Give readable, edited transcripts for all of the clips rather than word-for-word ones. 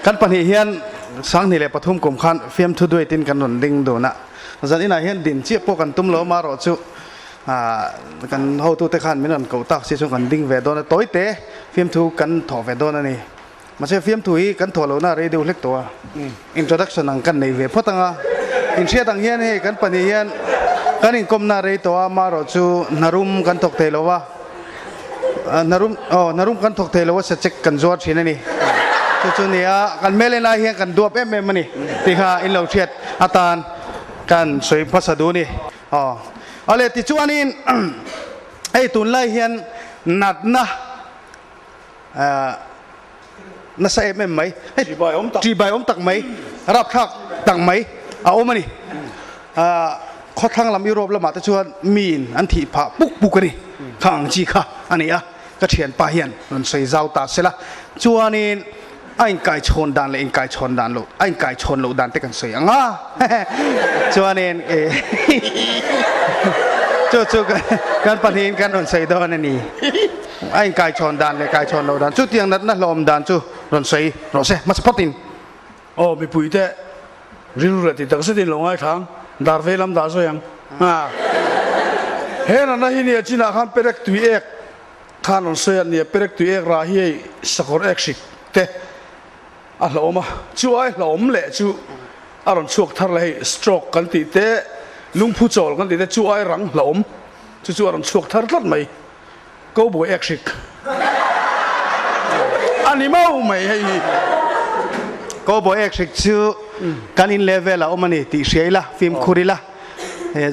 Kan pahnih hian 2003 kum khan fiamthu duaitin kan rawn ding dun a, zan inah hian din chiah pawh kan tum lo amarawh chu kan hotute khan min rawn koh tak si chuan kan ding ve dawn a, tawi te fiamthu kan thawh ve dawn a ni. Mahse fiamthu hi kan thawh lohna a rei deuh hlek tawh a, introduction ang kan nei ve phawt ang a, inhriat ang hian hei kan pahnih hian kan inkawmna a rei tawh a, amarawh chu hnarum kan thawk thei lo va. Hnarum aw hnarum kan thawk thei lo a sachek kan zuar thin a ni. Chu chu nia kan hmel en ai hian kan duap em em a ni tih kha in lo hriat atan kan sawi hmasa duh a ni. Aw awle tichuanin hei tunlai hian natna nasa em em mai hei ṭibai awm tak mai rapthlak tak mai a awm a ni. Khawthlang lam Europe lamah te chuan miin an thih phah puk puk a ni. Kha ang chi kha a ni a, ka thianpa hian rawn sawi zau ta sela. Chuanin a inkaichhawn dan leh inkaichhawn dan loh, a inkaichhawn loh dan te kan sawi ang a. Chuanin chu chu kan pahnihin kan rawn sawi dawn a ni. A inkaichhawn dan leh kaichhawn loh dan, chutiang natna hlawm dan chu rawn sawi rawh se hmasa phawtin. Aw mipuite rilru leh ti tak zetin lo ngaithlang dar vei lam dah zawi ang a. He natna hi nia chinah khan perek tui ek khan rawn sawi a nia, perek tui ek rah hi hei sakawr ek hrik te a hlauhawm a, chu ai hlauhawm leh chu a rawn chhuak thar leh hei stroke kan tih te, lungphu chawl kan tih te chu ai rang hlauhawm chu chu a rawn chhuak thar tlat mai. Cowboy ek hrik a ni mau mai hei hi. Cowboy ek hrik chu kan in leh vel a awm a ni tih hria ila, fimkhur ila,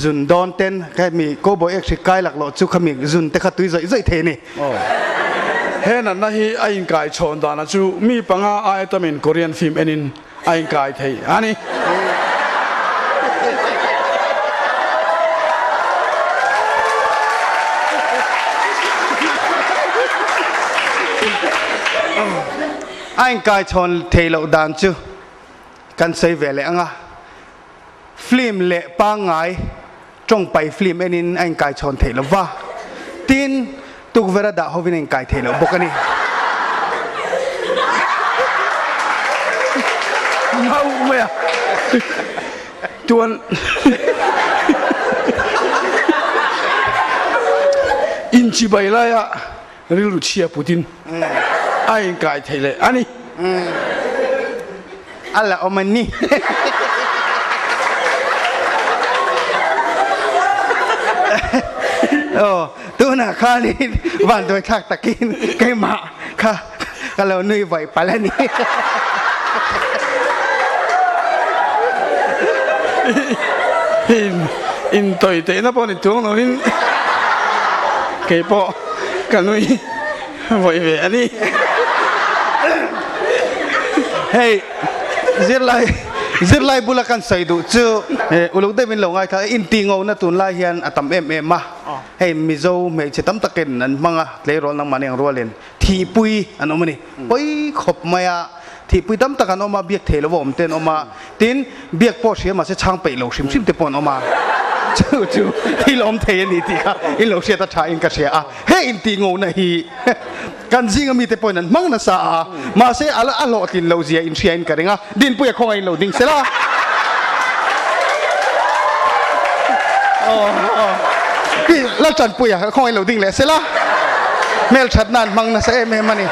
zun dawn ten khami cowboy ek hrik kai lak loh chu khami zun te kha tui zawih zawih thei a ni. He natna hi a inkai chhawn dana chu mi panga aia tamin Korean film enin a inkai thei a ni. A inkai chhawn thei loh dan chu kan sawi ve leh ang a, film leh pangngai tawngpai film enin a inkai chhawn theih lo va, tin tukverh a dah hovin a inkai theih loh bawk a ni. Ngau mai a tuan inchibai laia rilru chhia putin a inkai thei leh a ni. A la awm a ni. Aw, tunah khanin vanduai thlak takin keimah kha ka lo nui vaih palh a ni. In intawi tehna pawh ni chuang lovin keipawh ka nui vawi ve a ni. Hei zirlai zirlai bula kan sawi duh chu uluk deuhin lo ngaithla e inti ngona tunlai hian a tam em em a hei Mizo hmeichhe tam takin an hmang a tleirawl nangmahni ang rualin Thihpui an awm a ni. Pawi khawp mai a, thihpui tam tak an awm a, biak thei lova awm te an awm a, tin, biak pawh hria mahse chhang peih lo hrim hrim te pawh an awm a. Chu chu thil awm thei a ni tih kha in lo hriat a tha in ka hria a. He intih ngona hi kan zinga mite pawhin an hmang nasa a, mahse a la a hlawhtlin lo zia in hria in ka ring a, Dinpuia khawngaih in lo ding sela. Laltanpuia khawngaih in lo ding leh sela. Hmelthatna an hmang nasa em em a ni.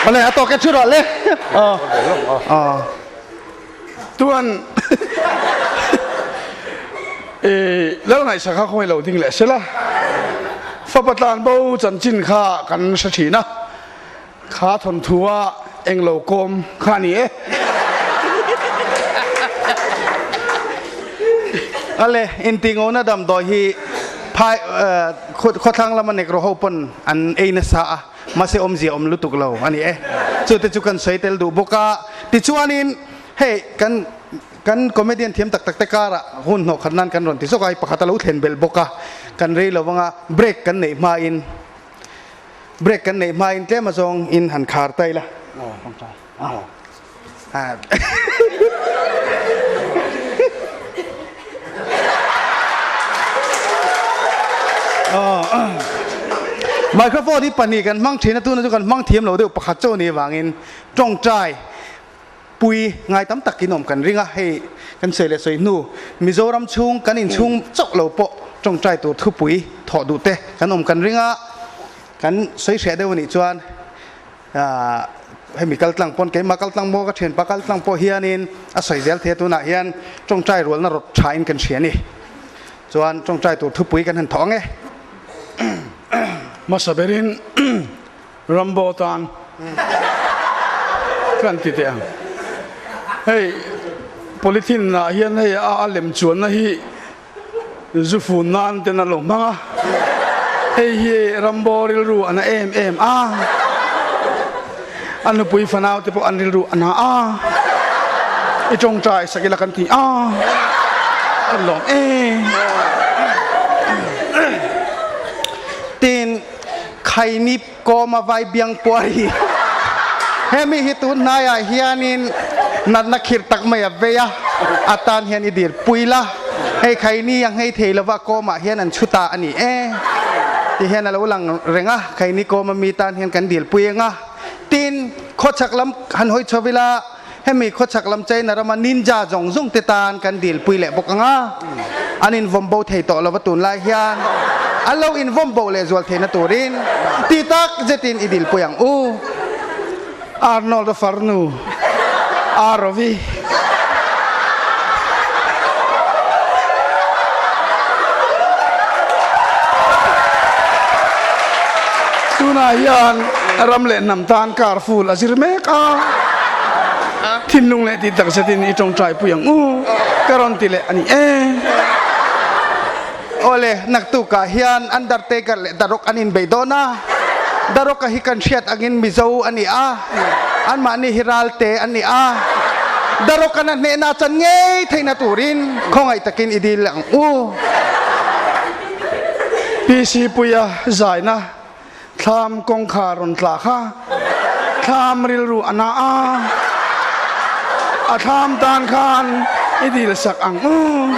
Awle a tawk e thu rawh le. Tuan Lalngaihsaka khawngaih lo ding leh sela. Fapa tlanbo chanchin kha kan hre thin a. Kha thawnthu a englo kawm kha a ni e. Ale, intingona damdawi hi phai khawthlang lama Negro ho pawn an ei nasa a, mahse awmzia awm lutuk lo a ni e. Chute chu kan sawi tel duh bawk a. Tichuanin hei kan kan comedian thiam tak tak te karah hun hnawh khat nan kan rawn ti zawk a, hei pakhat a lo thlen belh bawk a, kan rei lo anga break kan neih hmain Break kan neih hmain tlem azawng in han khar ta ila. Microphone hi pahnih kan hmang thin a, tuna chu kan hmang thiam lo deuh pakhat chauh anih avangin tawngtai pui ngai tam tak in awm kan ring a, hei kan sawi leh sawi hnu Mizoram chhung kan inchhung chauh lo pawh tawngtai tur thupui thawh duh te kan awm kan ring a, kan sawi hreh deuh anih chuan hemi kal tlang pawn keimah kal tlang maw ka thianpa kal tlang pawh hianin a sawi zel thei a tunah hian tawngtai rualna rawt tha in kan hria a ni chuan tawngtai tur thupui kan han thawh ang e. Hmasa berin Rambo tan kan ti teh ang. Hei polythene ah hian hei a lem chuanna hi Zu fun nan ten a lo hmang a, hei hi Rambo rilru a na em em a, a nupui fanau te pawh an rilru a na a, i tawngtai sak ila kan ti a, kan lawm e. Tin, Khaini Kawma vai biang puar hi hemi hi tun hnaiah hianin natna khirh tak mai a vei a, a tan hian i dir pui la, hei khaini a nghei thei lova kawmah hian an chhu ta a ni e ti hian a lo lang reng a, khaini kawma mi tan hian kan dil pui ang a, tin khawchhak lam han hawi chho ila Hemi khawchhak lam China rama ninja zawng zawng te tan kan dilpui leh bawk ang a, an invawm bo thei tawh lova tunlai hian an lo invawm bo leh zual theihna turin ti tak zetin i dilpui ang u. Arnold-a farnu Arovi. Tunah hian ram leh hnam tan kar ful a zir mek a, thinlung leh tih tak zetin i tawngtai pui ang u, ka rawn ti leh a ni e. Awle, naktukah hian Undertaker leh The Rock an inbei dawn a, The Rock-a hi kan hriat angin Mizo a ni a, anmahni hi Ralte an ni a, The Rock-an a hnehna chan ngei theihna turin khawngaih takin i dil ang u. PC Puia zaina Thlam kawngkhar rawn tla kha thlam rilru a na a, a thlam tan khan i dil sak ang u.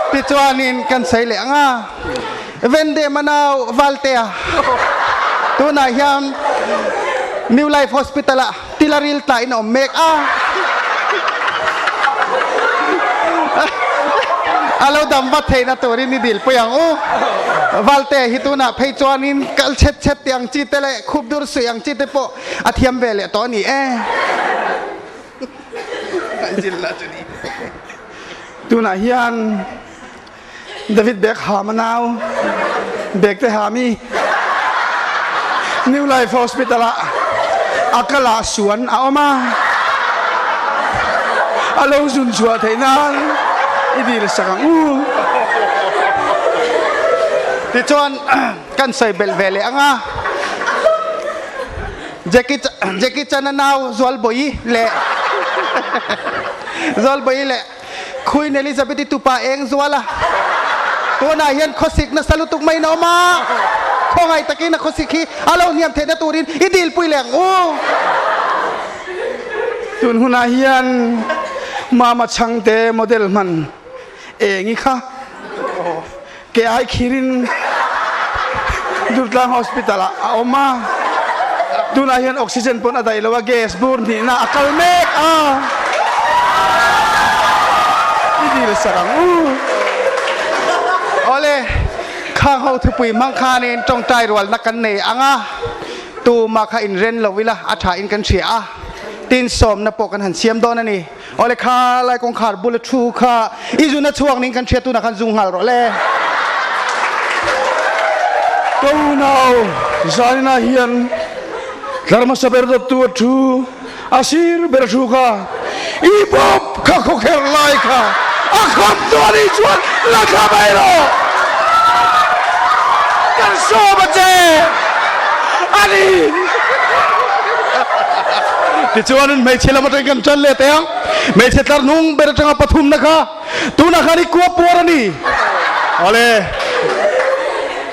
Tichuanin kan sawi leh ang a, Vende Manau Valtea tunah hian New Life Hospital ah Tilaril tla in a awm mek a. A lo dam vat theihna turin i dilpui ang u. Valte hi tunah phei chuanin kal chhet chhet tih ang chi te leh khup dur suih ang chi te pawh a thiam ve leh tawh a ni e. Tunah hian David Beckham a nau Bekte Hami New Life Hospital ah a kal ah suan a awm a, a lo zun chhuah theih nan i dil sak ang u. Tichuan kan sawi belh ve leh ang a, Jackie Jackie Chan a nau Zualbawi leh Zualbawi leh Queen Elizabeth-i tupa eng zual a, tunah hian khawsik nasa lutuk mai in a awm a, khawngaih takin a khawsik hi a lo hniam theihna turin i dilpui leh ang u. Tun hunah hian Mama Chhangte model hman eng i kha ke ai khirin Durtlang Hospital ah a awm a, tunah hian oxygen pawn a daih lo a, gas bur hnihna a kal mek a, i dil sak ang u. Awle, khang ho thupui hmang khanin tawngtai rualna kan nei ang a, tuma kha inren lo ila a tha in kan hria a, tin sawmna pawh kan han siam dawn a ni. Awle kha lai kawngkhar bula thu kha i zun a chhuak ning kan hriat tunah khan zung nghal rawh le. Ka unau Zaninah hian tlar hmasa ber dawttu a thu a sir ber thu kha i bawp kha khawkher lai kha a kham tawh a nih chuan la thla mai rawh. Kan sawm a che a ni. Tichuanin hmeichhe lam atangin kan tan leh teh ang. Hmeichhe tlar hnung ber atanga pathumna kha tunah khan i kua puar a ni. Awle,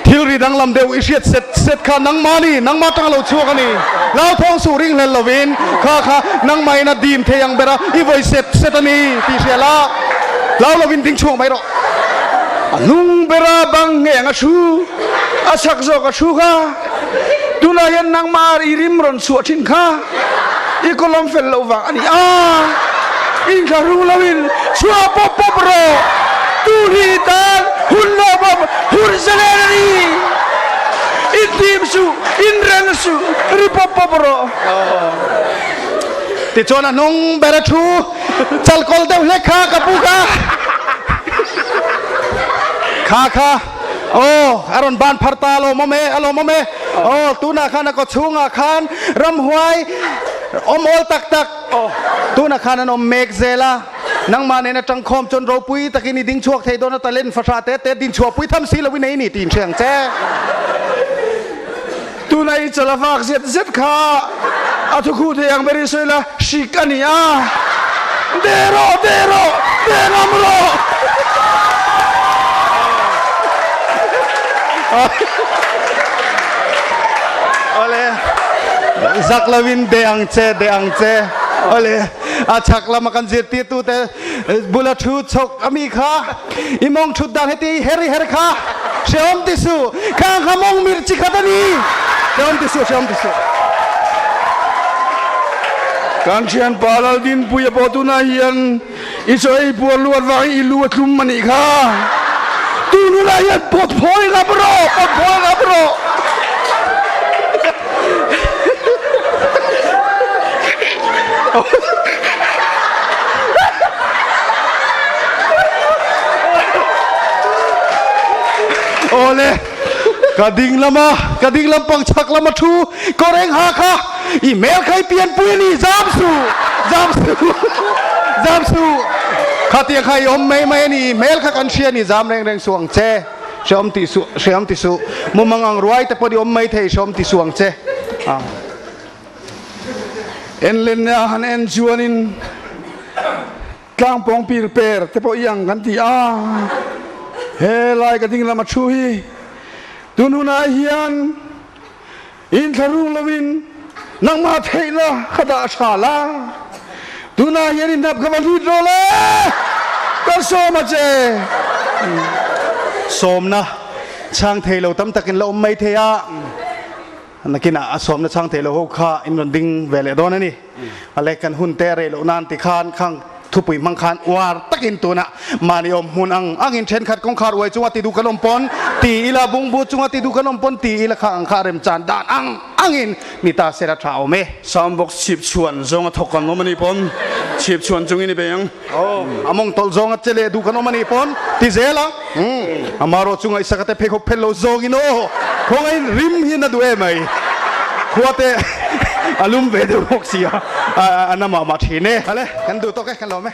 thil ri danglam deuh i hriat set set kha nangmah a ni, nangmah atanga lo chhuak a ni. Hlauthawng suh ring hlel lovin kha kha nangmahin a dim thei ang bera i vawi set set a ni tih hria la, hlau lovin ding chhuak mai rawh. A hnung bera bang ngheng a thu, a chak zawk a thu kha. Tunah hian nangmah i rim rawn chhuah thin kha i kawlawm fel loh vang a ni a. Inthlahrung loin chhuah pawp pawp rawh. Tun hi i tan hun lawmawm hun zalen a ni. Inhlim suh, inrel suh, ri pawp pawp rawh. Tichuan a hnung ber a thu chalkawl deuh hlek kha ka pu kha. Kha kha aw a rawn ban phar ta a lawmawm e a lawmawm e aw tunah khan a kaw chhungah khan ramhuai awm awl tak tak tunah khan an awm mek zel a nangmah nen atang khawm chuan ropui takin i ding chhuak thei dawn a talent fahra te te din chhuah pui tham si lo in ei ni tih in hre ang che. Tuna i chal a vak zet zet kha a thukhu thei ang ber in sawi la, hrik a ni a. De rawh, de rawh, de ngam rawh. Awle, zak lovin de ang che, de ang che. Awle, a chhak lama kan zirtirtute bula thu chhawk a mi kha. I mawng thut dan heti her i her kha hrehawm ti suh, khang kha mawng mirh chi khat a ni. Hrehawm ti suh, hrehawm ti suh. Kan thianpa Laldinpuia pawh tunah hian i chaw ei puar luat vangin i lu a tlum a nih kha. Tun hunah hian pawt phawi ngam rawh, pawt phawi ngam rawh. Awle, ka ding lama, ka ding lampang chhak lama thu kawr eng ha kha i hmel kha i pianpui a ni, zam suh, zam suh, zam suh. Khatiang kha i awm mai mai a ni, i hmel kha kan hria a ni, zam reng reng suh ang che. Hreawm tih suh, hreawm ti suh. Mumang ang ruai te pawh i awm mai thei, hreawm ti suh ang che. Ah. En len a han en chuanin tlangpawng pir per te pawh i ang kan ti a. He lai ka ding lama thu hi tun hunah hian Inthlahrung loin nangmah theihna ka dah tha la, tunah hian i hnap ka va hlit rawh le, ka sawm a che. Sawmna chhang thei lo tam takin la awm mai thei a, nakinah a sawmna chhang thei lo ho kha in rawn ding ve leh dawn a ni. A leh kan hun te a rei loh nan ti khan khang thupui hmang khan uar takin tunah mahni awm hmun ang angin thenkhat kawngkhar uai chunga ti duh kan awm pawn ti ila bungbu chunga ti duh kan awm pawn ti ila kha ang kha remchan dan ang angin ni ta sela tha awm e. Sound box chhip chhuan zawnga thawk kan awm a nih pawn chhip chhuan chungin i bei ang. Aw, a mawng tawlh zawnga che leh duh kan awm a nih pawn ti zel a. Amarawh chu ngaihsaka te pheikhawk phelh lo zawngin aw, khawngaihin rim hi na duh em mai. Khua te a lum ve deuh bawk si a, a na mah mah thin e. Hale, kan duh tawk e, kan lawm e.